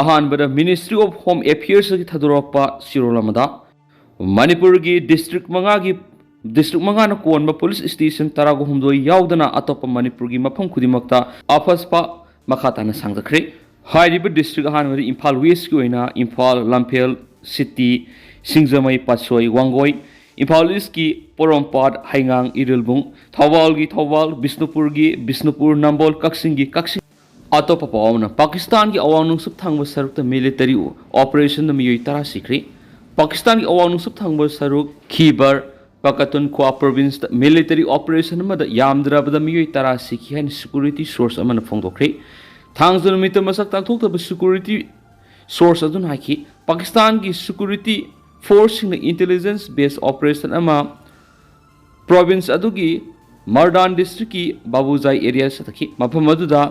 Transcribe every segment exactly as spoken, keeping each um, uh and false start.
ꯑꯍꯥꯟꯕꯗ Ministry of Home Affairs ꯀꯤ ꯊꯥꯗꯣꯔꯛꯄ ꯆꯦꯔꯣꯜ ꯑꯃꯗ, ꯃꯅꯤꯄꯨꯔꯒꯤ ꯗꯤꯁꯇ꯭ꯔꯤꯛ ꯃꯉꯥꯒꯤ, ꯗꯤꯁꯇ꯭ꯔꯤꯛ ꯃꯉꯥꯅ ꯀꯣꯟꯕ ꯄꯨꯂꯤꯁ ꯁ꯭ꯇꯦꯁꯟ ꯇꯔꯥꯒ ꯍꯨꯝꯗꯣꯏ ꯌꯥꯎꯗꯅ ꯑꯇꯣꯞꯄ ꯃꯅꯤꯄꯨꯔꯒꯤ ꯃꯐꯝ ꯈꯨꯗꯤꯡꯃꯛꯇ ꯑꯐꯁꯄꯥ ꯃꯈꯥ ꯇꯥꯅ ꯁꯥꯡꯗꯈ꯭ꯔꯦ꯫ ꯍꯥꯏꯔꯤꯕ ꯗꯤꯁꯇ꯭ꯔꯤꯛ ꯑꯍꯥꯟꯕꯗ ꯏꯝꯐꯥꯜ ꯋꯦꯁꯀꯤ ꯑꯣꯏꯅ ꯏꯝꯐꯥꯜ, ꯂꯝꯐꯦꯜ, ꯁꯤꯇꯤ, ꯁꯤꯡꯖꯃꯩ, ꯄꯥꯠꯁꯣꯏ, ꯋꯥꯡꯒꯣꯏ, ꯏꯝꯐꯥꯜ ꯏꯁꯀꯤ ꯄꯣꯔꯣꯝꯄꯥꯠ, ꯍꯩꯉꯥꯡ, ꯏꯔꯤꯜꯕꯨꯡ, ꯊꯧꯕꯥꯜꯒꯤ ꯊꯧꯕꯥꯜ, ꯕꯤꯁꯅꯨꯄꯨꯔꯒꯤ ꯕꯤꯁꯅꯨꯄꯨꯔ, ꯅꯝꯕꯣꯜ, ꯀꯛꯆꯤꯡꯒꯤ ꯀꯛꯆꯤꯡ꯫ ꯑꯇꯣꯞꯄ ꯄꯥꯎ ꯑꯃꯅ, ꯄꯥꯀꯤꯁꯇꯥꯟꯒꯤ ꯑꯋꯥꯡ ꯅꯣꯡꯆꯨꯞ ꯊꯪꯕ ꯁꯔꯨꯛꯇ ꯃꯤꯂꯤꯇꯔꯤ ꯑꯣꯄꯔꯦꯁꯟꯗ ꯃꯤꯑꯣꯏ ꯇꯔꯥ ꯁꯤꯈ꯭ꯔꯦ꯫ ꯄꯥꯀꯤꯁꯇꯥꯟꯒꯤ ꯑꯋꯥꯡ ꯅꯣꯡꯆꯨꯞ ꯊꯪꯕ ꯁꯔꯨꯛ ꯈꯤꯕꯔ ꯄꯈꯇꯨꯟꯈ꯭ꯋꯥ ꯄ꯭ꯔꯣꯚꯤꯟꯁꯇ ꯃꯤꯂꯤꯇꯔꯤ ꯑꯣꯄꯔꯦꯁꯟ ꯑꯃꯗ ꯌꯥꯝꯗ꯭ꯔꯕꯗ ꯃꯤꯑꯣꯏ ꯇꯔꯥ ꯁꯤꯈꯤ ꯍꯥꯏꯅ ꯁꯦꯀ꯭ꯌꯨꯔꯤꯇꯤ ꯁꯣꯔꯁ ꯑꯃꯅ ꯐꯣꯡꯗꯣꯛꯈ꯭ꯔꯦ꯫ ꯊꯥꯡꯖ ꯅꯨꯃꯤꯠꯇ ꯃꯁꯛ ꯇꯥꯛꯊꯣꯛꯇꯕ ꯁꯦꯀ꯭ꯌꯨꯔꯤꯇꯤ ꯁꯣꯔꯁ ꯑꯗꯨꯅ ꯍꯥꯏꯈꯤ, ꯄꯥꯀꯤꯁꯇꯥꯟꯒꯤ ꯁꯦꯀ꯭ꯌꯨꯔꯤꯇꯤ ꯐꯣꯔꯁꯁꯤꯡꯅ ꯏꯟꯇꯦꯂꯤꯖꯦꯟꯁ ꯕꯦꯁ ꯑꯣꯄꯔꯦꯁꯟ ꯑꯃ ꯄ꯭ꯔꯣꯚꯤꯟꯁ ꯑꯗꯨꯒꯤ ꯃꯔꯗꯥꯟ ꯗꯤꯁꯇ꯭ꯔꯤꯛꯀꯤ ꯕꯥꯕꯨꯖꯥꯏ ꯑꯦꯔꯤꯌꯥ ꯆꯠꯊꯈꯤ꯫ ꯃꯐꯝ ꯑꯗꯨꯗ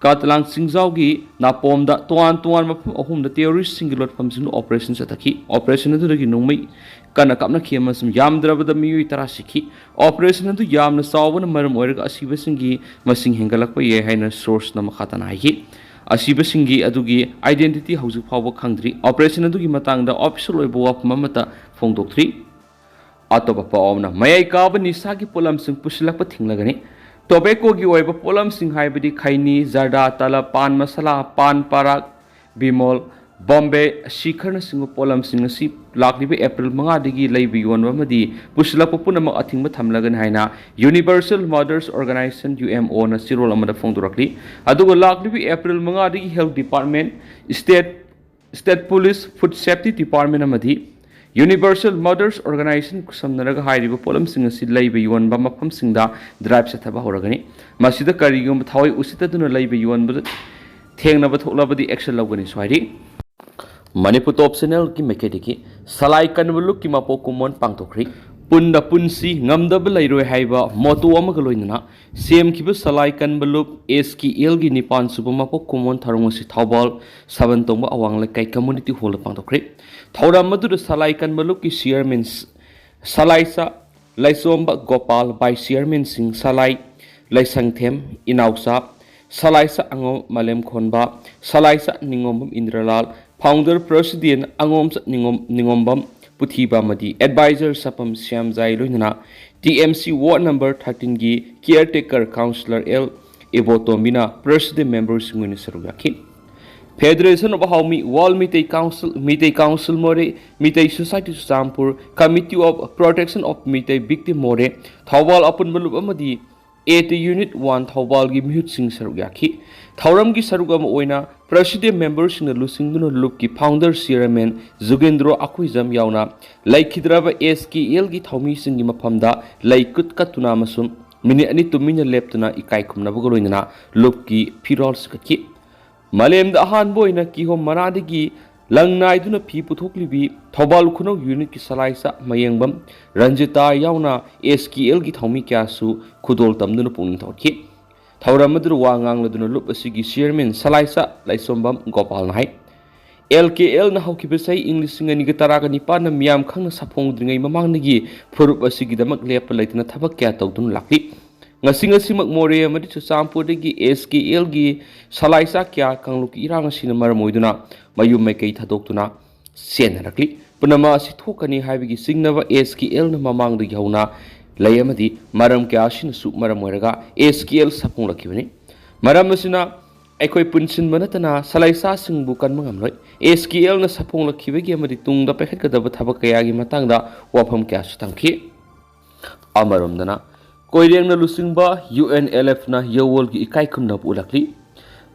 ꯀꯥꯇꯂꯥꯡ ꯆꯤꯡꯖꯥꯎꯒꯤ ꯅꯥꯄꯣꯝꯗ ꯇꯣꯉꯥꯟ ꯇꯣꯉꯥꯟꯕ ꯃꯐꯝ ꯑꯍꯨꯝꯗ ꯇꯦꯔꯣꯔꯤꯁ꯭ꯠꯁꯤꯡꯒꯤ ꯂꯣꯠꯐꯝꯁꯤꯡꯗ ꯑꯣꯄꯔꯦꯁꯟ ꯆꯠꯊꯈꯤ꯫ ꯑꯣꯄꯔꯦꯁꯟ ꯑꯗꯨꯗꯒꯤ ꯅꯣꯡꯃꯩ ꯀꯟꯅ ꯀꯥꯞꯅꯈꯤ ꯑꯃꯁꯨꯡ ꯌꯥꯝꯗ꯭ꯔꯕꯗ ꯃꯤꯑꯣꯏ ꯇꯔꯥ ꯁꯤꯈꯤ꯫ ꯑꯣꯄꯔꯦꯁꯟ ꯑꯗꯨ ꯌꯥꯝꯅ ꯆꯥꯎꯕꯅ ꯃꯔꯝ ꯑꯣꯏꯔꯒ ꯑꯁꯤꯕꯁꯤꯡꯒꯤ ꯃꯁꯤꯡ ꯍꯦꯟꯒꯠꯂꯛꯄ ꯌꯥꯏ ꯍꯥꯏꯅ ꯁꯣꯔꯁꯅ ꯃꯈꯥ ꯇꯥꯅ ꯍꯥꯏꯈꯤ꯫ ꯑꯁꯤꯕꯁꯤꯡꯒꯤ ꯑꯗꯨꯒꯤ ꯑꯥꯏꯗꯦꯟꯇꯤꯇꯤ ꯍꯧꯖꯤꯛ ꯐꯥꯎꯕ ꯈꯪꯗ꯭ꯔꯤ꯫ ꯑꯣꯄꯔꯦꯁꯟ ꯑꯗꯨꯒꯤ ꯃꯇꯥꯡꯗ ꯑꯣꯐꯤꯁꯤꯌꯦꯜ ꯑꯣꯏꯕ ꯋꯥꯐꯝ ꯑꯃꯠꯇ ꯐꯣꯡꯗꯣꯛꯇ꯭ꯔꯤ꯫ ꯑꯇꯣꯞꯄ ꯄꯥꯎ ꯑꯃꯅ, ꯃꯌꯥꯏ ꯀꯥꯕ ꯅꯤꯁꯥꯒꯤ ꯄꯣꯠꯂꯝꯁꯤꯡ ꯄꯨꯁꯤꯜꯂꯛꯄ ꯊꯤꯡꯂꯒꯅꯤ꯫ ꯇꯣꯕꯦꯀꯣꯒꯤ ꯑꯣꯏꯕ ꯄꯣꯠꯂꯝꯁꯤꯡ ꯍꯥꯏꯕꯗꯤ ꯈꯩꯅꯤ, ꯖꯔꯗꯥ, ꯇꯂꯕ, ꯄꯥꯟ ꯃꯁꯥꯂꯥ, ꯄꯥꯟ ꯄꯔꯥꯛ, ꯕꯤꯃꯣꯜ, ꯕꯣꯝꯕꯦ ꯁꯤꯈꯔꯅꯆꯤꯡꯕ ꯄꯣꯠꯂꯝꯁꯤꯡ ꯑꯁꯤ ꯂꯥꯛꯂꯤꯕ ꯑꯦꯄ꯭ꯔꯤꯜ ꯃꯉꯥꯗꯒꯤ ꯂꯩꯕ ꯌꯣꯟꯕ ꯑꯃꯗꯤ ꯄꯨꯁꯤꯜꯂꯛꯄ ꯄꯨꯝꯅꯃꯛ ꯑꯊꯤꯡꯕ ꯊꯝꯂꯒꯅꯤ ꯍꯥꯏꯅ Universal Mothers Organization, UMO, ꯅ ꯆꯦꯔꯣꯜ ꯑꯃꯗ ꯐꯣꯡꯗꯣꯔꯛꯂꯤ꯫ ꯑꯗꯨꯒ ꯂꯥꯛꯂꯤꯕ ꯑꯦꯄ꯭ꯔꯤꯜ ꯃꯉꯥꯗꯒꯤ health department, state state police, food safety department ꯑꯃꯗꯤ Universal Mothers Organization ꯈꯨꯠꯁꯝꯅꯔꯒ ꯍꯥꯏꯔꯤꯕ ꯄꯣꯠꯂꯝꯁꯤꯡ ꯑꯁꯤ ꯂꯩꯕ ꯌꯣꯟꯕ ꯃꯐꯝꯁꯤꯡꯗ ꯗ꯭ꯔꯥꯏꯚ ꯆꯠꯊꯕ ꯍꯧꯔꯒꯅꯤ꯫ ꯃꯁꯤꯗ ꯀꯔꯤꯒꯨꯝꯕ ꯊꯋꯥꯏ ꯎꯁꯤꯠꯇꯗꯨꯅ ꯂꯩꯕ ꯌꯣꯟꯕꯗ ꯊꯦꯡꯅꯕ ꯊꯣꯛꯂꯕꯗꯤ ꯑꯦꯛꯁꯟ ꯂꯧꯒꯅꯤꯁꯨ ꯍꯥꯏꯔꯤ꯫ ꯃꯅꯤꯄꯨꯔ ꯇꯣꯞ ꯆꯦꯅꯦꯜꯒꯤ ꯃꯥꯏꯀꯩꯗꯒꯤ ꯁꯂꯥꯏ ꯀꯟꯕ ꯂꯨꯞꯀꯤ ꯃꯄꯣꯛ ꯀꯨꯝꯑꯣꯟ ꯄꯥꯡꯊꯣꯛꯈ꯭ꯔꯤ꯫ ꯄꯨꯟꯗ ꯄꯨꯟꯁꯤ, ꯉꯝꯗꯕ ꯂꯩꯔꯣꯏ ꯍꯥꯏꯕ ꯃꯣꯇꯣ ꯑꯃꯒ ꯂꯣꯏꯅꯅ ꯁꯦꯝꯈꯤꯕ ꯁꯂꯥꯏ ꯀꯟꯕ ꯂꯨꯞ, ꯑꯦꯁ ꯀꯦ ꯑꯦꯜꯒꯤ ꯅꯤꯄꯥꯟ ꯁꯨꯕ ꯃꯄꯣꯛ ꯀꯨꯝꯑꯣꯟ ꯊꯧꯔꯝ ꯑꯁꯤ ꯊꯧꯕꯥꯜ ꯁꯥꯕꯟ ꯇꯣꯡꯕ ꯑꯋꯥꯡ ꯂꯩꯀꯥꯏ ꯀꯝꯃꯨꯅꯤꯇꯤ ꯍꯣꯜꯗ ꯄꯥꯡꯊꯣꯛꯈ꯭ꯔꯦ꯫ ꯊꯧꯔꯝ ꯑꯗꯨꯗ ꯁꯂꯥꯏ ꯀꯟꯕ ꯂꯨꯞꯀꯤ ꯆꯤꯌꯔꯃꯦꯟ ꯁꯂꯥꯏꯆꯥ ꯂꯥꯏꯆꯣꯝꯕ ꯒꯣꯄꯥꯜ, ꯚꯥꯏꯁ ꯆꯤꯌꯔꯃꯦꯟꯁꯤꯡ ꯁꯂꯥꯏ ꯂꯩꯁꯪꯊꯦꯝ, ꯏꯅꯥꯎꯆꯥ ꯁꯂꯥꯏꯁꯥ ꯑꯉꯣꯝ ꯃꯥꯂꯦꯝ ꯈꯣꯟꯕ, ꯁꯂꯥꯏꯁꯥ ꯅꯤꯉꯣꯝꯕꯝ ꯏꯟꯗ꯭ꯔꯂꯥꯜ, founder president ꯑꯉꯣꯝꯆꯠ ꯅꯤꯉꯣꯝ, ꯅꯤꯉꯣꯝꯕꯝ ꯄꯨꯊꯤꯕ ꯑꯃꯗꯤ advisor ꯁꯄꯝ ꯁ꯭ꯌꯥꯝꯖꯥꯏ ꯂꯣꯏꯅꯅ T M C ward number thirteen ꯒꯤ caretaker councillor L ꯏꯕꯣꯇꯣꯝꯕꯤꯅ president memberꯁꯤꯡ ꯑꯣꯏꯅ ꯁꯔꯨꯛ ꯌꯥꯈꯤ꯫ Federation of Haomi, World Meitei Council, Meitei Council ꯃꯣꯔꯦ, Meitei Society Churachandpur, Committee of Protection of Meitei Victim ꯃꯣꯔꯦ, ꯊꯧꯕꯥꯜ ꯑꯄꯨꯟꯕ ꯂꯨꯞ ꯑꯃꯗꯤ A T Unit one ꯊꯧꯕꯥꯜꯒꯤ ꯃꯤꯍꯨꯠꯁꯤꯡ ꯁꯔꯨꯛ ꯌꯥꯈꯤ꯫ ꯊꯧꯔꯝꯒꯤ ꯁꯔꯨꯛ ꯑꯃ ꯑꯣꯏꯅ president memberꯁꯤꯡꯅ ꯂꯨꯆꯤꯡꯗꯨꯅ ꯂꯨꯞꯀꯤ founder chairman ꯖꯨꯒꯦꯟꯗ꯭ꯔꯣ ꯑꯩꯈꯣꯏꯖꯝ ꯌꯥꯎꯅ ꯂꯩꯈꯤꯗ꯭ꯔꯕ S K Lꯒꯤ ꯊꯧꯃꯤꯁꯤꯡꯒꯤ ꯃꯐꯝꯗ ꯂꯩ ꯀꯨꯠ ꯀꯠꯇꯨꯅ ꯑꯃꯁꯨꯡ ꯃꯤꯅꯤꯠ ꯑꯅꯤ ꯇꯨꯃꯤꯟꯅ ꯂꯦꯞꯇꯨꯅ ꯏꯀꯥꯏ ꯈꯨꯝꯅꯕꯒ ꯂꯣꯏꯅꯅ ꯂꯨꯞꯀꯤ ꯐꯤꯔꯣꯜ ꯁꯤꯀꯠꯈꯤ꯫ ꯃꯥꯂꯦꯝꯗ ꯑꯍꯥꯟꯕ ꯑꯣꯏꯅ ꯀꯤꯍꯣꯝ ꯃꯅꯥꯗꯒꯤ ꯂꯪ ꯅꯥꯏꯗꯨꯅ ꯐꯤ ꯄꯨꯊꯣꯛꯂꯤꯕꯤ ꯊꯧꯕꯥꯜ ꯈꯨꯅꯧ unitꯀꯤ ꯁꯂꯥꯏꯁꯥ ꯃꯌꯦꯡꯕꯝ ꯔꯟꯖꯤꯇꯥ ꯌꯥꯎꯅ S K Lꯒꯤ ꯊꯧꯃꯤ ꯀꯌꯥꯁꯨ ꯈꯨꯗꯣꯜ ꯇꯝꯗꯨꯅ ꯄꯨꯛꯅꯤꯡ ꯊꯧꯒꯠꯈꯤ꯫ ꯊꯧꯔꯝ ꯑꯗꯨꯗ ꯋꯥ ꯉꯥꯡꯂꯗꯨꯅ ꯂꯨꯞ ꯑꯁꯤꯒꯤ chairman ꯁꯂꯥꯏꯁꯥ ꯂꯥꯏꯁꯣꯝꯕꯝ ꯒꯣꯄꯥꯜꯅ ꯍꯥꯏ, L K Lꯅ ꯍꯧꯈꯤꯕ ꯆꯍꯤ ꯏꯪ ꯂꯤꯁꯤꯡ ꯑꯅꯤꯒ ꯇꯔꯥꯒ ꯅꯤꯄꯥꯟꯗ ꯃꯤꯌꯥꯝ ꯈꯪꯅ ꯁꯥꯐꯣꯡꯗ꯭ꯔꯤꯉꯩ ꯃꯃꯥꯡꯗꯒꯤ ꯐꯨꯔꯨꯞ ꯑꯁꯤꯒꯤꯗꯃꯛ ꯂꯦꯞꯄ ꯂꯩꯇꯅ ꯊꯕꯛ ꯀꯌꯥ ꯇꯧꯗꯨꯅ ꯂꯥꯛꯂꯤ꯫ ꯉꯁꯤ ꯉꯁꯤꯃꯛ ꯃꯣꯔꯦ ꯑꯃꯗꯤ ꯆꯨꯔꯆꯥꯟꯄꯨꯔꯗꯒꯤ S K Lꯒꯤ ꯁꯂꯥꯏꯁꯥ ꯀꯌꯥ ꯀꯥꯡꯂꯨꯞꯀꯤ ꯏꯔꯥꯡ ꯑꯁꯤꯅ ꯃꯔꯝ ꯑꯣꯏꯗꯨꯅ ꯃꯌꯨꯝ ꯃꯥꯏꯀꯩ ꯊꯥꯗꯣꯛꯇꯨꯅ ꯆꯦꯟꯅꯔꯛꯂꯤ꯫ ꯄꯨꯝꯅꯃꯛ ꯑꯁꯤ ꯊꯣꯛꯀꯅꯤ ꯍꯥꯏꯕꯒꯤ ꯆꯤꯡꯅꯕ S K Lꯅ ꯃꯃꯥꯡꯗꯒꯤ ꯍꯧꯅ ꯂꯩ ꯑꯃꯗꯤ ꯃꯔꯝ ꯀꯌꯥ ꯑꯁꯤꯅꯁꯨ ꯃꯔꯝ ꯑꯣꯏꯔꯒ S K L ꯁꯥꯐꯣꯡꯂꯛꯈꯤꯕꯅꯤ꯫ ꯃꯔꯝ ꯑꯁꯤꯅ ꯑꯩꯈꯣꯏ ꯄꯨꯟꯁꯤꯟꯕ ꯅꯠꯇꯅ ꯁꯂꯥꯏꯁꯥꯁꯤꯡꯕꯨ ꯀꯟꯕ ꯉꯝꯂꯣꯏ꯫ S K Lꯅ ꯁꯥꯐꯣꯡꯂꯛꯈꯤꯕꯒꯤ ꯑꯃꯗꯤ ꯇꯨꯡꯗ ꯄꯥꯏꯈꯠꯀꯗꯕ ꯊꯕꯛ ꯀꯌꯥꯒꯤ ꯃꯇꯥꯡꯗ ꯋꯥꯐꯝ ꯀꯌꯥꯁꯨ ꯊꯝꯈꯤ꯫ ꯑꯃꯔꯣꯝꯗꯅ ꯀꯣꯏꯔꯦꯡꯅ ꯂꯨꯆꯤꯡꯕ UNLFꯅ ꯌꯥꯋꯣꯜꯒꯤ ꯏꯀꯥꯏ ꯈꯨꯝꯅꯕ ꯎꯠꯂꯛꯂꯤ꯫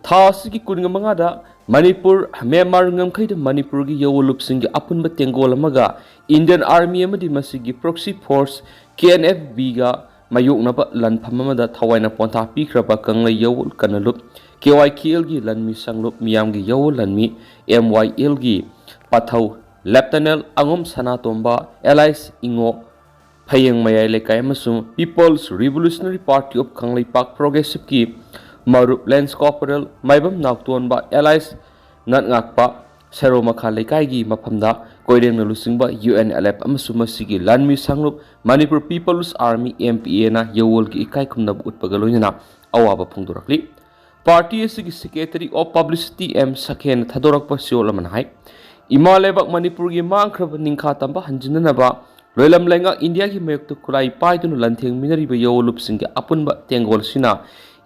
ꯊꯥ ꯑꯁꯤꯒꯤ ꯀꯨꯟꯃꯉꯥꯗ ꯃꯅꯤꯄꯨꯔ, ꯃ꯭ꯌꯥꯟꯃꯥꯔ ꯉꯝꯈꯩꯗ ꯃꯅꯤꯄꯨꯔꯒꯤ ꯌꯥꯋꯣꯜ ꯂꯨꯞꯁꯤꯡꯒꯤ ꯑꯄꯨꯟꯕ ꯇꯦꯡꯒꯣꯜ ꯑꯃꯒ Indian Army ꯑꯃꯗꯤ ꯃꯁꯤꯒꯤ proxy force KNFBꯒ ꯃꯥꯌꯣꯛꯅꯕ ꯂꯥꯟꯐꯝ ꯑꯃꯗ ꯊꯋꯥꯏꯅ ꯄꯣꯟꯊꯥ ꯄꯤꯈ꯭ꯔꯕ ꯀꯪꯂꯩ ꯌꯥꯋꯣꯜ ꯀꯟꯅꯂꯨꯞ, KYKLꯒꯤ ꯂꯥꯟꯃꯤ ꯁꯪꯂꯨꯞ, ꯃꯤꯌꯥꯝꯒꯤ ꯌꯥꯋꯣꯜ ꯂꯥꯟꯃꯤ, MYLꯒꯤ ꯄꯥꯊꯧ Lieutenant ꯑꯉꯣꯝ ꯁꯅꯥꯇꯣꯝꯕ, alias ꯏꯉꯣ, ꯐꯌꯦꯡ ꯃꯌꯥꯏ ꯂꯩꯀꯥꯏ ꯑꯃꯁꯨꯡ People's Revolutionary Party of Kangleipak Progressiveꯀꯤ ꯃꯔꯨꯞ Lance Corporal ꯃꯥꯏꯕꯝ ꯅꯥꯎꯇꯣꯟꯕ, alias ꯅꯠꯉꯥꯛꯄ, ꯁꯦꯔꯧ ꯃꯈꯥ ꯂꯩꯀꯥꯏꯒꯤ ꯃꯐꯝꯗ ꯀꯣꯏꯔꯦꯡꯅ ꯂꯨꯆꯤꯡꯕ UNLF ꯑꯃꯁꯨꯡ ꯃꯁꯤꯒꯤ ꯂꯥꯟꯃꯤ ꯁꯪꯂꯨꯞ Manipur People's Army, MPAꯅ ꯌꯥꯋꯣꯜꯒꯤ ꯏꯀꯥꯏ ꯈꯨꯝꯅꯕ ꯎꯠꯄꯒ ꯂꯣꯏꯅꯅ ꯑꯋꯥꯕ ꯐꯣꯡꯗꯣꯔꯛꯂꯤ꯫ ꯄꯥꯔꯇꯤ ꯑꯁꯤꯒꯤ Secretary of Publicity M ꯁꯈꯦꯟꯅ ꯊꯥꯗꯣꯔꯛꯄ ꯆꯦꯔꯣꯜ ꯑꯃꯅ ꯍꯥꯏ, ꯏꯃꯥ ꯂꯩꯕꯥꯛ ꯃꯅꯤꯄꯨꯔꯒꯤ ꯃꯥꯡꯈ꯭ꯔꯕ ꯅꯤꯡꯈꯥ ꯇꯝꯕ ꯍꯟꯖꯤꯟꯅꯅꯕ ꯂꯣꯏꯂꯝ ꯂꯩꯉꯥꯛ ꯏꯟꯗꯤꯌꯥꯒꯤ ꯃꯥꯌꯣꯛꯇ ꯈꯨꯠꯂꯥꯏ ꯄꯥꯏꯗꯨꯅ ꯂꯥꯟꯊꯦꯡꯃꯤꯟꯅꯔꯤꯕ ꯌꯥꯑꯣꯟꯂꯨꯞꯁꯤꯡꯒꯤ ꯑꯄꯨꯟꯕ ꯇꯦꯡꯒꯣꯜ ꯑꯁꯤꯅ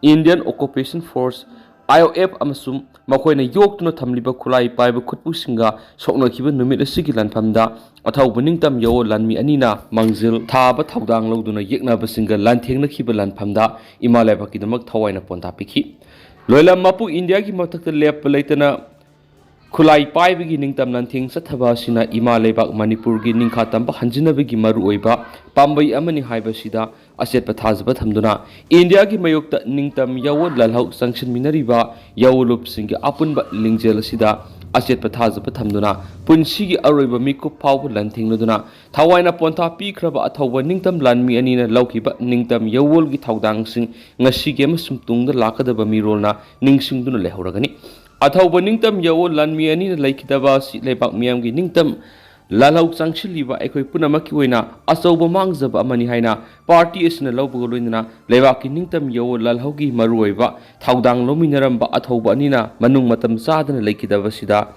Indian Occupation Force, I O F, ꯑꯃꯁꯨꯡ ꯃꯈꯣꯏꯅ ꯌꯣꯛꯇꯨꯅ ꯊꯝꯂꯤꯕ ꯈꯨꯠꯂꯥꯏ ꯄꯥꯏꯕ ꯈꯨꯠꯄꯨꯁꯤꯡꯒ ꯁꯣꯛꯅꯈꯤꯕ ꯅꯨꯃꯤꯠ ꯑꯁꯤꯒꯤ ꯂꯥꯟꯐꯝꯗ ꯑꯊꯧꯕ ꯅꯤꯡꯇꯝ ꯌꯥꯑꯣꯟ ꯂꯥꯟꯃꯤ ꯑꯅꯤꯅ ꯃꯥꯡꯖꯤꯜ ꯊꯥꯕ ꯊꯧꯗꯥꯡ ꯂꯧꯗꯨꯅ ꯌꯦꯛꯅꯕꯁꯤꯡꯒ ꯂꯥꯟꯊꯦꯡꯅꯈꯤꯕ ꯂꯥꯟꯐꯝꯗ ꯏꯃꯥ ꯂꯩꯕꯥꯛꯀꯤꯗꯃꯛ ꯊꯋꯥꯏꯅ ꯄꯣꯟꯊꯥ ꯄꯤꯈꯤ꯫ ꯂꯣꯏꯂꯝ ꯃꯄꯨ ꯏꯟꯗꯤꯌꯥꯒꯤ ꯃꯊꯛꯇ ꯂꯦꯞꯄ ꯂꯩꯇꯅ ꯈꯨꯠꯂꯥꯏ ꯄꯥꯏꯕꯒꯤ ꯅꯤꯡꯇꯝ ꯂꯥꯟꯊꯦꯡ ꯆꯠꯊꯕ ꯑꯁꯤꯅ ꯏꯃꯥ ꯂꯩꯕꯥꯛ ꯃꯅꯤꯄꯨꯔꯒꯤ ꯅꯤꯡꯈꯥ ꯇꯝꯕ ꯍꯟꯖꯤꯟꯅꯕꯒꯤ ꯃꯔꯨꯑꯣꯏꯕ ꯄꯥꯝꯕꯩ ꯑꯃꯅꯤ ꯍꯥꯏꯕꯁꯤꯗ ꯑꯆꯦꯠꯄ ꯊꯥꯖꯕ ꯊꯝꯗꯨꯅ, ꯏꯟꯗꯤꯌꯥꯒꯤ ꯃꯥꯌꯣꯛꯇ ꯅꯤꯡꯇꯝ ꯌꯥꯑꯣꯟ ꯂꯥꯜꯍꯧ ꯆꯪꯁꯤꯟꯃꯤꯟꯅꯔꯤꯕ ꯌꯥꯑꯣꯟꯂꯨꯞꯁꯤꯡꯒꯤ ꯑꯄꯨꯟꯕ ꯂꯤꯡꯖꯦꯜ ꯑꯁꯤꯗ ꯑꯆꯦꯠꯄ ꯊꯥꯖꯕ ꯊꯝꯗꯨꯅ, ꯄꯨꯟꯁꯤꯒꯤ ꯑꯔꯣꯏꯕ ꯃꯤꯀꯨꯞ ꯐꯥꯎꯕ ꯂꯥꯟꯊꯦꯡꯅꯗꯨꯅ ꯊꯋꯥꯏꯅ ꯄꯣꯟꯊꯥ ꯄꯤꯈ꯭ꯔꯕ ꯑꯊꯧꯕ ꯅꯤꯡꯇꯝ ꯂꯥꯟꯃꯤ ꯑꯅꯤꯅ ꯂꯧꯈꯤꯕ ꯅꯤꯡꯇꯝ ꯌꯥꯑꯣꯟꯒꯤ ꯊꯧꯗꯥꯡꯁꯤꯡ ꯉꯁꯤꯒꯤ ꯑꯃꯁꯨꯡ ꯇꯨꯡꯗ ꯂꯥꯛꯀꯗꯕ ꯃꯤꯔꯣꯜꯅ ꯅꯤꯡꯁꯤꯡꯗꯨꯅ ꯂꯩꯍꯧꯔꯒꯅꯤ꯫ ꯑꯊꯧꯕ ꯅꯤꯡꯇꯝ ꯌꯥꯑꯣꯟ ꯂꯥꯟꯃꯤ ꯑꯅꯤꯅ ꯂꯩꯈꯤꯗꯕ ꯑꯁꯤ ꯂꯩꯕꯥꯛ ꯃꯤꯌꯥꯝꯒꯤ ꯅꯤꯡꯇꯝ ꯂꯥꯜꯍꯧ ꯆꯪꯁꯤꯜꯂꯤꯕ ꯑꯩꯈꯣꯏ ꯄꯨꯝꯅꯃꯛꯀꯤ ꯑꯣꯏꯅ ꯑꯆꯧꯕ ꯃꯥꯡꯖꯕ ꯑꯃꯅꯤ ꯍꯥꯏꯅ ꯄꯥꯔꯇꯤ ꯑꯁꯤꯅ ꯂꯧꯕꯒ ꯂꯣꯏꯅꯅ ꯂꯩꯕꯥꯛꯀꯤ ꯅꯤꯡꯇꯝ ꯌꯥꯑꯣꯟ ꯂꯥꯜꯍꯧꯒꯤ ꯃꯔꯨꯑꯣꯏꯕ ꯊꯧꯗꯥꯡ ꯂꯧꯃꯤꯟꯅꯔꯝꯕ ꯑꯊꯧꯕ ꯑꯅꯤꯅ ꯃꯅꯨꯡ ꯃꯇꯝ ꯆꯥꯗꯅ ꯂꯩꯈꯤꯗꯕꯁꯤꯗ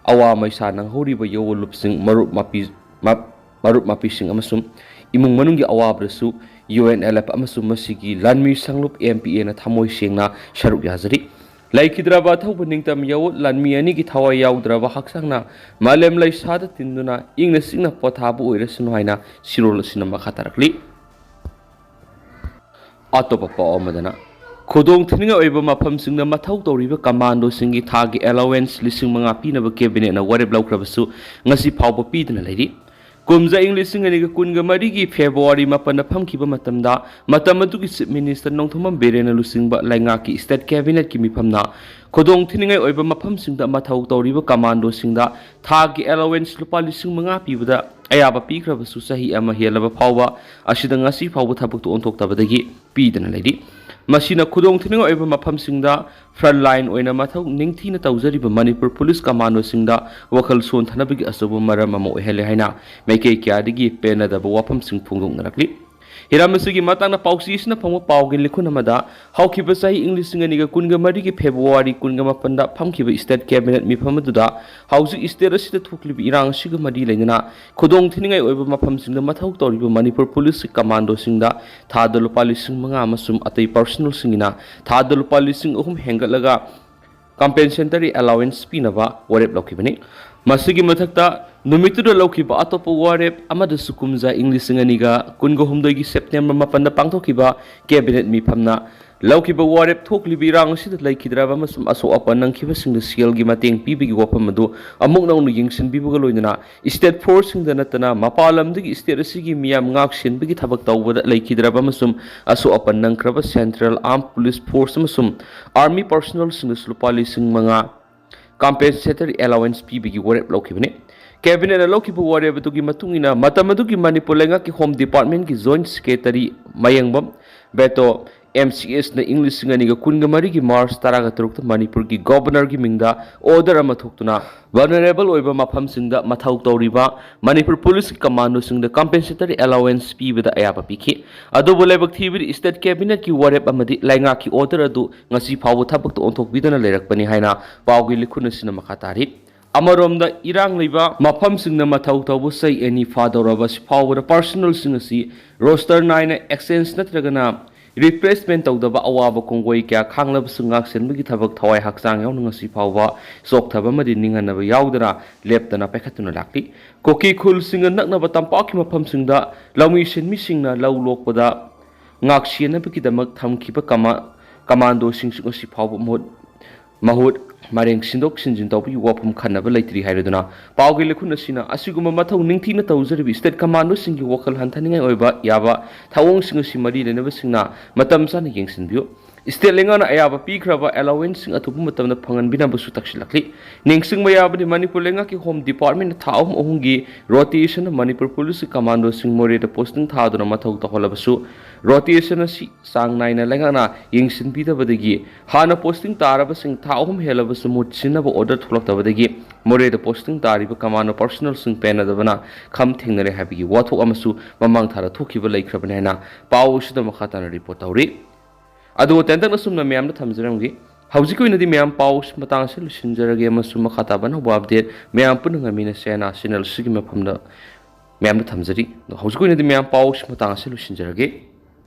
ꯑꯋꯥ ꯃꯩꯁꯥ ꯅꯪꯍꯧꯔꯤꯕ ꯌꯥꯑꯣꯟꯂꯨꯞꯁꯤꯡ, ꯃꯔꯨꯞ ꯃꯄꯤ-, ꯃꯞ-, ꯃꯔꯨꯞ ꯃꯄꯤꯁꯤꯡ ꯑꯃꯁꯨꯡ ꯏꯃꯨꯡ ꯃꯅꯨꯡꯒꯤ ꯑꯋꯥꯕꯗꯁꯨ U N L F ꯑꯃꯁꯨꯡ ꯃꯁꯤꯒꯤ ꯂꯥꯟꯃꯤ ꯁꯪꯂꯨꯞ M P Aꯅ ꯊꯃꯣꯏ ꯁꯦꯡꯅ ꯁꯔꯨꯛ ꯌꯥꯖꯔꯤ꯫ ꯂꯩꯈꯤꯗ꯭ꯔꯕ ꯑꯊꯧꯕ ꯅꯤꯡꯇꯝ ꯌꯥꯑꯣꯟ ꯂꯥꯟꯃꯤ ꯑꯅꯤꯒꯤ ꯊꯋꯥꯏ ꯌꯥꯎꯗ꯭ꯔꯕ ꯍꯛꯆꯥꯡꯅ ꯃꯥꯂꯦꯝ ꯂꯩꯁꯥꯗ ꯇꯤꯟꯗꯨꯅ ꯏꯪꯅ ꯆꯤꯛꯅ ꯄꯣꯊꯥꯕ ꯑꯣꯏꯔꯁꯅꯨ ꯍꯥꯏꯅ ꯁꯤꯔꯣꯜ ꯑꯁꯤꯅ ꯃꯈꯥ ꯇꯥꯔꯛꯂꯤ꯫ ꯑꯇꯣꯞꯄ ꯄꯥꯎ ꯑꯃꯗꯅ, ꯈꯨꯗꯣꯡ ꯊꯤꯅꯤꯡꯉꯥꯏ ꯑꯣꯏꯕ ꯃꯐꯝꯁꯤꯡꯗ ꯃꯊꯧ ꯇꯧꯔꯤꯕ ꯀꯃꯥꯟꯗꯣꯁꯤꯡꯒꯤ ꯊꯥꯒꯤ allowance ꯂꯤꯁꯤꯡ ꯃꯉꯥ ꯄꯤꯅꯕ ꯀꯦꯕꯤꯅꯦꯠꯅ ꯋꯥꯔꯦꯞ ꯂꯧꯈ꯭ꯔꯕꯁꯨ ꯉꯁꯤ ꯐꯥꯎꯕ ꯄꯤꯗꯅ ꯂꯩꯔꯤ꯫ ꯀꯨꯝꯖꯥ ꯏꯪ ꯂꯤꯁꯤꯡ ꯑꯅꯤꯒ ꯀꯨꯟꯒ ꯃꯔꯤꯒꯤ ꯐꯦꯕ꯭ꯔꯨꯋꯥꯔꯤ ꯃꯥꯄꯟꯗ ꯐꯝꯈꯤꯕ ꯃꯇꯝꯗ, ꯃꯇꯝ ꯑꯗꯨꯒꯤ Chief Minister ꯅꯣꯡꯊꯣꯝꯕꯝ ꯕꯤꯔꯦꯟꯅ ꯂꯨꯆꯤꯡꯕ ꯂꯩꯉꯥꯛꯀꯤ State Cabinetꯀꯤ ꯃꯤꯐꯝꯅ ꯈꯨꯗꯣꯡ ꯊꯤꯅꯤꯡꯉꯥꯏ ꯑꯣꯏꯕ ꯃꯐꯝꯁꯤꯡꯗ ꯃꯊꯧ ꯇꯧꯔꯤꯕ ꯀꯃꯥꯟꯗꯣꯁꯤꯡꯗ ꯊꯥꯒꯤ allowance ꯂꯨꯄꯥ ꯂꯤꯁꯤꯡ ꯃꯉꯥ ꯄꯤꯕꯗ ꯑꯌꯥꯕ ꯄꯤꯈ꯭ꯔꯕꯁꯨ, ꯆꯍꯤ ꯑꯃ ꯍꯦꯜꯂꯕ ꯐꯥꯎꯕ ꯑꯁꯤꯗ ꯉꯁꯤ ꯐꯥꯎꯕ ꯊꯕꯛꯇ ꯑꯣꯟꯊꯣꯛꯇꯕꯗꯒꯤ ꯄꯤꯗꯅ ꯂꯩꯔꯤ꯫ ꯃꯁꯤꯅ ꯈꯨꯗꯣꯡ ꯊꯤꯅꯤꯡꯉꯥꯏ ꯑꯣꯏꯕ ꯃꯐꯝꯁꯤꯡꯗ front line ꯑꯣꯏꯅ ꯃꯊꯧ ꯅꯤꯡꯊꯤꯅ ꯇꯧꯖꯔꯤꯕ ꯃꯅꯤꯄꯨꯔ ꯄꯨꯂꯤꯁ ꯀꯃꯥꯟꯗꯣꯁꯤꯡꯗ ꯋꯥꯈꯜ ꯁꯣꯟꯊꯅꯕꯒꯤ ꯑꯆꯧꯕ ꯃꯔꯝ ꯑꯃ ꯑꯣꯏꯍꯜꯂꯦ ꯍꯥꯏꯅ ꯃꯥꯏꯀꯩ ꯀꯌꯥꯗꯒꯤ ꯄꯦꯟꯅꯗꯕ ꯋꯥꯐꯝꯁꯤꯡ ꯐꯣꯡꯗꯣꯛꯅꯔꯛꯂꯤ꯫ ꯍꯤꯔꯝ ꯑꯁꯤꯒꯤ ꯃꯇꯥꯡꯗ ꯄꯥꯎꯆꯦ ꯑꯁꯤꯅ ꯐꯪꯕ ꯄꯥꯎꯒꯤ ꯂꯤꯈꯨꯟ ꯑꯃꯗ, ꯍꯧꯈꯤꯕ ꯆꯍꯤ ꯏꯪ ꯂꯤꯁꯤꯡ ꯑꯅꯤꯒ ꯀꯨꯟꯒ ꯃꯔꯤꯒꯤ ꯐꯦꯕ꯭ꯔꯨꯋꯥꯔꯤ ꯀꯨꯟꯒ ꯃꯥꯄꯟꯗ ꯐꯝꯈꯤꯕ state cabinet ꯃꯤꯐꯝ ꯑꯗꯨꯗ ꯍꯧꯖꯤꯛ state ꯑꯁꯤꯗ ꯊꯣꯛꯂꯤꯕ ꯏꯔꯥꯡ ꯑꯁꯤꯒ ꯃꯔꯤ ꯂꯩꯅꯅ ꯈꯨꯗꯣꯡ ꯊꯤꯅꯤꯡꯉꯥꯏ ꯑꯣꯏꯕ ꯃꯐꯝꯁꯤꯡꯗ ꯃꯊꯧ ꯇꯧꯔꯤꯕ ꯃꯅꯤꯄꯨꯔ ꯄꯨꯂꯤꯁꯀꯤ ꯀꯃꯥꯟꯗꯣꯁꯤꯡꯗ ꯊꯥꯗ ꯂꯨꯄꯥ ꯂꯤꯁꯤꯡ ꯃꯉꯥ ꯑꯃꯁꯨꯡ ꯑꯇꯩ personnelꯁꯤꯡꯒꯤꯅ ꯊꯥꯗ ꯂꯨꯄꯥ ꯂꯤꯁꯤꯡ ꯑꯍꯨꯝ ꯍꯦꯟꯒꯠꯂꯒ compensatory allowance ꯄꯤꯅꯕ ꯋꯥꯔꯦꯞ ꯂꯧꯈꯤꯕꯅꯤ꯫ ꯃꯁꯤꯒꯤ ꯃꯊꯛꯇ, ꯅꯨꯃꯤꯠꯇꯨꯗ ꯂꯧꯈꯤꯕ ꯑꯇꯣꯞꯄ ꯋꯥꯔꯦꯞ ꯑꯃꯗꯁꯨ ꯀꯨꯝꯖꯥ ꯏꯪ ꯂꯤꯁꯤꯡ ꯑꯅꯤꯒ ꯀꯨꯟꯒ ꯍꯨꯝꯗꯣꯏꯒꯤ ꯁꯦꯞꯇꯦꯝꯕꯔ ꯃꯥꯄꯟꯗ ꯄꯥꯡꯊꯣꯛꯈꯤꯕ cabinet ꯃꯤꯐꯝꯅ ꯂꯧꯈꯤꯕ ꯋꯥꯔꯦꯞ ꯊꯣꯛꯂꯤꯕ ꯏꯔꯥꯡ ꯑꯁꯤꯗ ꯂꯩꯈꯤꯗ꯭ꯔꯕ ꯑꯃꯁꯨꯡ ꯑꯁꯣꯛ ꯑꯄꯟ ꯅꯪꯈꯤꯕꯁꯤꯡꯗ ꯁꯦꯜꯒꯤ ꯃꯇꯦꯡ ꯄꯤꯕꯒꯤ ꯋꯥꯐꯝ ꯑꯗꯨ ꯑꯃꯨꯛ ꯅꯧꯅ ꯌꯦꯡꯁꯤꯟꯕꯤꯕꯒ ꯂꯣꯏꯅꯅ state forceꯁꯤꯡꯗ ꯅꯠꯇꯅ ꯃꯄꯥꯟ ꯂꯝꯗꯒꯤ state ꯑꯁꯤꯒꯤ ꯃꯤꯌꯥꯝ ꯉꯥꯛ ꯁꯦꯟꯕꯒꯤ ꯊꯕꯛ ꯇꯧꯕꯗ ꯂꯩꯈꯤꯗ꯭ꯔꯕ ꯑꯃꯁꯨꯡ ꯑꯁꯣꯛ ꯑꯄꯟ ꯅꯪꯈ꯭ꯔꯕ central armed police force ꯑꯃꯁꯨꯡ army personnelꯁꯤꯡꯗꯁꯨ ꯂꯨꯄꯥ ꯂꯤꯁꯤꯡ ꯃꯉꯥ compensatory allowance ꯄꯤꯕꯒꯤ ꯋꯥꯔꯦꯞ ꯂꯧꯈꯤꯕꯅꯤ꯫ Cabinetꯅ ꯂꯧꯈꯤꯕ ꯋꯥꯔꯦꯞ ꯑꯗꯨꯒꯤ ꯃꯇꯨꯡ ꯏꯟꯅ, ꯃꯇꯝ ꯑꯗꯨꯒꯤ ꯃꯅꯤꯄꯨꯔ ꯂꯩꯉꯥꯛꯀꯤ Home Departmentꯀꯤ Joint Secretary ꯃꯌꯦꯡꯕꯝ ꯕꯦꯇꯣ, MCSꯅ ꯏꯪ ꯂꯤꯁꯤꯡ ꯑꯅꯤꯒ ꯀꯨꯟꯒ ꯃꯔꯤꯒꯤ March ꯇꯔꯥꯒ ꯇꯔꯨꯛꯇ ꯃꯅꯤꯄꯨꯔꯒꯤ Governorꯒꯤ ꯃꯤꯡꯗ order ꯑꯃ ꯊꯣꯛꯇꯨꯅ vulnerable ꯑꯣꯏꯕ ꯃꯐꯝꯁꯤꯡꯗ ꯃꯊꯧ ꯇꯧꯔꯤꯕ ꯃꯅꯤꯄꯨꯔ ꯄꯨꯂꯤꯁꯀꯤ ꯀꯃꯥꯟꯗꯣꯁꯤꯡꯗ compensatory allowance ꯄꯤꯕꯗ ꯑꯌꯥꯕ ꯄꯤꯈꯤ꯫ ꯑꯗꯨꯕꯨ ꯂꯥꯏꯕꯛ ꯊꯤꯕꯗꯤ, state cabinetꯀꯤ ꯋꯥꯔꯦꯞ ꯑꯃꯗꯤ ꯂꯩꯉꯥꯛꯀꯤ order ꯑꯗꯨ ꯉꯁꯤ ꯐꯥꯎꯕ ꯊꯕꯛꯇ ꯑꯣꯟꯊꯣꯛꯄꯤꯗꯅ ꯂꯩꯔꯛꯄꯅꯤ ꯍꯥꯏꯅ ꯄꯥꯎꯒꯤ ꯂꯤꯈꯨꯟ ꯑꯁꯤꯅ ꯃꯈꯥ ꯇꯥꯔꯤ꯫ ꯑꯃꯔꯣꯝꯗ, ꯏꯔꯥꯡ ꯂꯩꯕ ꯃꯐꯝꯁꯤꯡꯗ ꯃꯊꯧ ꯇꯧꯕ ꯆꯍꯤ ꯑꯅꯤ ꯐꯥꯗꯧꯔꯕ ꯑꯁꯤ ꯐꯥꯎꯕꯗ personnelꯁꯤꯡ ꯑꯁꯤ roster ꯅꯥꯏꯅ exchange ꯅꯠꯇ꯭ꯔꯒꯅ replacement ꯇꯧꯗꯕ ꯑꯋꯥꯕ ꯀꯣꯡꯒꯣꯏ ꯀꯌꯥ ꯈꯥꯡꯂꯕꯁꯨ, ꯉꯥꯛꯁꯦꯟꯕꯒꯤ ꯊꯕꯛ ꯊꯋꯥꯏ ꯍꯛꯆꯥꯡ ꯌꯥꯎꯅ ꯉꯁꯤ ꯐꯥꯎꯕ ꯆꯣꯛꯊꯕ ꯑꯃꯗꯤ ꯅꯤꯡꯍꯟꯅꯕ ꯌꯥꯎꯗꯅ ꯂꯦꯞꯇꯅ ꯄꯥꯏꯈꯠꯇꯨꯅ ꯂꯥꯛꯂꯤ꯫ ꯀꯨꯀꯤ ꯈꯨꯜꯁꯤꯡꯒ ꯅꯛꯅꯕ ꯇꯝꯄꯥꯛꯀꯤ ꯃꯐꯝꯁꯤꯡꯗ ꯂꯧꯃꯤ ꯁꯤꯟꯃꯤꯁꯤꯡꯅ ꯂꯧ ꯂꯣꯛꯄꯗ ꯉꯥꯛꯁꯦꯟꯅꯕꯒꯤꯗꯃꯛ ꯊꯝꯈꯤꯕ ꯀꯃꯥ-, ꯀꯃꯥꯟꯗꯣꯁꯤꯡꯁꯨ ꯉꯁꯤ ꯐꯥꯎꯕ ꯃꯍꯨꯠ, ꯃꯍꯨꯠ ꯃꯔꯦꯡ ꯁꯤꯟꯗꯣꯛ ꯁꯤꯟꯖꯤꯟ ꯇꯧꯕꯒꯤ ꯋꯥꯐꯝ ꯈꯟꯅꯕ ꯂꯩꯇ꯭ꯔꯤ ꯍꯥꯏꯔꯗꯨꯅ, ꯄꯥꯎꯒꯤ ꯂꯤꯈꯨꯟ ꯑꯁꯤꯅ ꯑꯁꯤꯒꯨꯝꯕ ꯃꯊꯧ ꯅꯤꯡꯊꯤꯅ ꯇꯧꯖꯔꯤꯕ state ꯀꯃꯥꯟꯗꯣꯁꯤꯡꯒꯤ ꯋꯥꯈꯜ ꯍꯟꯊꯅꯤꯡꯉꯥꯏ ꯑꯣꯏꯕ ꯌꯥꯕ ꯊꯧꯑꯣꯡꯁꯤꯡ ꯑꯁꯤ ꯃꯔꯤ ꯂꯩꯅꯕꯁꯤꯡꯅ ꯃꯇꯝ ꯆꯥꯅ ꯌꯦꯡꯁꯤꯟꯕꯤꯌꯨ꯫ ꯁ꯭ꯇꯦꯠ ꯂꯩꯉꯥꯛꯅ ꯑꯌꯥꯕ ꯄꯤꯈ꯭ꯔꯕ ꯑꯦꯂꯥꯋꯦꯟꯁꯁꯤꯡ ꯑꯊꯨꯕ ꯃꯇꯝꯗ ꯐꯪꯍꯟꯕꯤꯅꯕꯁꯨ ꯇꯛꯁꯤꯜꯂꯛꯂꯤ꯫ ꯅꯤꯡꯁꯤꯡꯕ ꯌꯥꯕꯗꯤ, ꯃꯅꯤꯄꯨꯔ ꯂꯩꯉꯥꯛꯀꯤ ꯍꯣꯝ ꯗꯤꯄꯥꯔꯠꯃꯦꯟꯅ ꯊꯥ ꯑꯍꯨꯝ ꯑꯍꯨꯝꯒꯤ ꯔꯣꯇꯦꯁꯟ ꯃꯅꯤꯄꯨꯔ ꯄꯨꯂꯤꯁꯀꯤ ꯀꯃꯥꯟꯗꯣꯁꯤꯡ ꯃꯣꯔꯦꯗ ꯄꯣꯁꯇꯤꯡ ꯊꯥꯗꯨꯅ ꯃꯊꯧ ꯇꯧꯍꯜꯂꯕꯁꯨ, ꯔꯣꯇꯦꯁꯟ ꯑꯁꯤ ꯆꯥꯡ ꯅꯥꯏꯅ ꯂꯩꯉꯥꯛꯅ ꯌꯦꯡꯁꯤꯟꯕꯤꯗꯕꯗꯒꯤ, ꯍꯥꯟꯅ ꯄꯣꯁꯇꯤꯡ ꯇꯥꯔꯕꯁꯤꯡ ꯊꯥ ꯑꯍꯨꯝ ꯍꯦꯜꯂꯕꯁꯨ ꯃꯍꯨꯠ ꯁꯤꯟꯅꯕ ꯑꯣꯔꯗꯔ ꯊꯣꯛꯂꯛꯇꯕꯗꯒꯤ ꯃꯣꯔꯦꯗ ꯄꯣꯁꯇꯤꯡ ꯇꯥꯔꯤꯕ ꯀꯃꯥꯟꯗꯣ ꯄꯔꯁꯣꯅꯦꯜꯁꯤꯡ ꯄꯦꯟꯅꯗꯕꯅ ꯈꯝ ꯊꯦꯡꯅꯔꯦ ꯍꯥꯏꯕꯒꯤ ꯋꯥꯊꯣꯛ ꯑꯃꯁꯨ ꯃꯃꯥꯡ ꯊꯥꯗ ꯊꯣꯛꯈꯤꯕ ꯂꯩꯈ꯭ꯔꯕꯅꯤ ꯍꯥꯏꯅ ꯄꯥꯎ ꯑꯁꯤꯗ ꯃꯈꯥ ꯇꯥꯅ ꯔꯤꯄꯣꯔꯠ ꯇꯧꯔꯤ꯫ ꯑꯗꯨꯒ ꯇꯦꯟꯇꯛꯅ ꯁꯨꯝꯅ ꯃꯌꯥꯝꯗ ꯊꯝꯖꯔꯝꯒꯦ꯫ ꯍꯧꯖꯤꯛꯀꯤ ꯑꯣꯏꯅꯗꯤ ꯃꯌꯥꯝ ꯄꯥꯎ ꯃꯇꯥꯡ ꯑꯁꯤ ꯂꯣꯏꯁꯤꯟꯖꯔꯒꯦ ꯑꯃꯁꯨꯡ ꯃꯈꯥ ꯇꯥꯕ ꯑꯅꯧꯕ ꯑꯞꯗꯦꯠ ꯃꯌꯥꯝ ꯄꯨꯟꯅ ꯉꯥꯏꯃꯤꯟꯅꯁꯦ ꯍꯥꯏꯅ ꯆꯦꯅꯦꯜ ꯑꯁꯤꯒꯤ ꯃꯐꯝꯗ ꯃꯌꯥꯝꯗ ꯊꯝꯖꯔꯤ꯫ ꯑꯗꯣ ꯍꯧꯖꯤꯛꯀꯤ ꯑꯣꯏꯅꯗꯤ ꯃꯌꯥꯝ ꯄꯥꯎ ꯃꯇꯥꯡ ꯑꯁꯤ ꯂꯣꯏꯁꯤꯟꯖꯔꯒꯦ꯫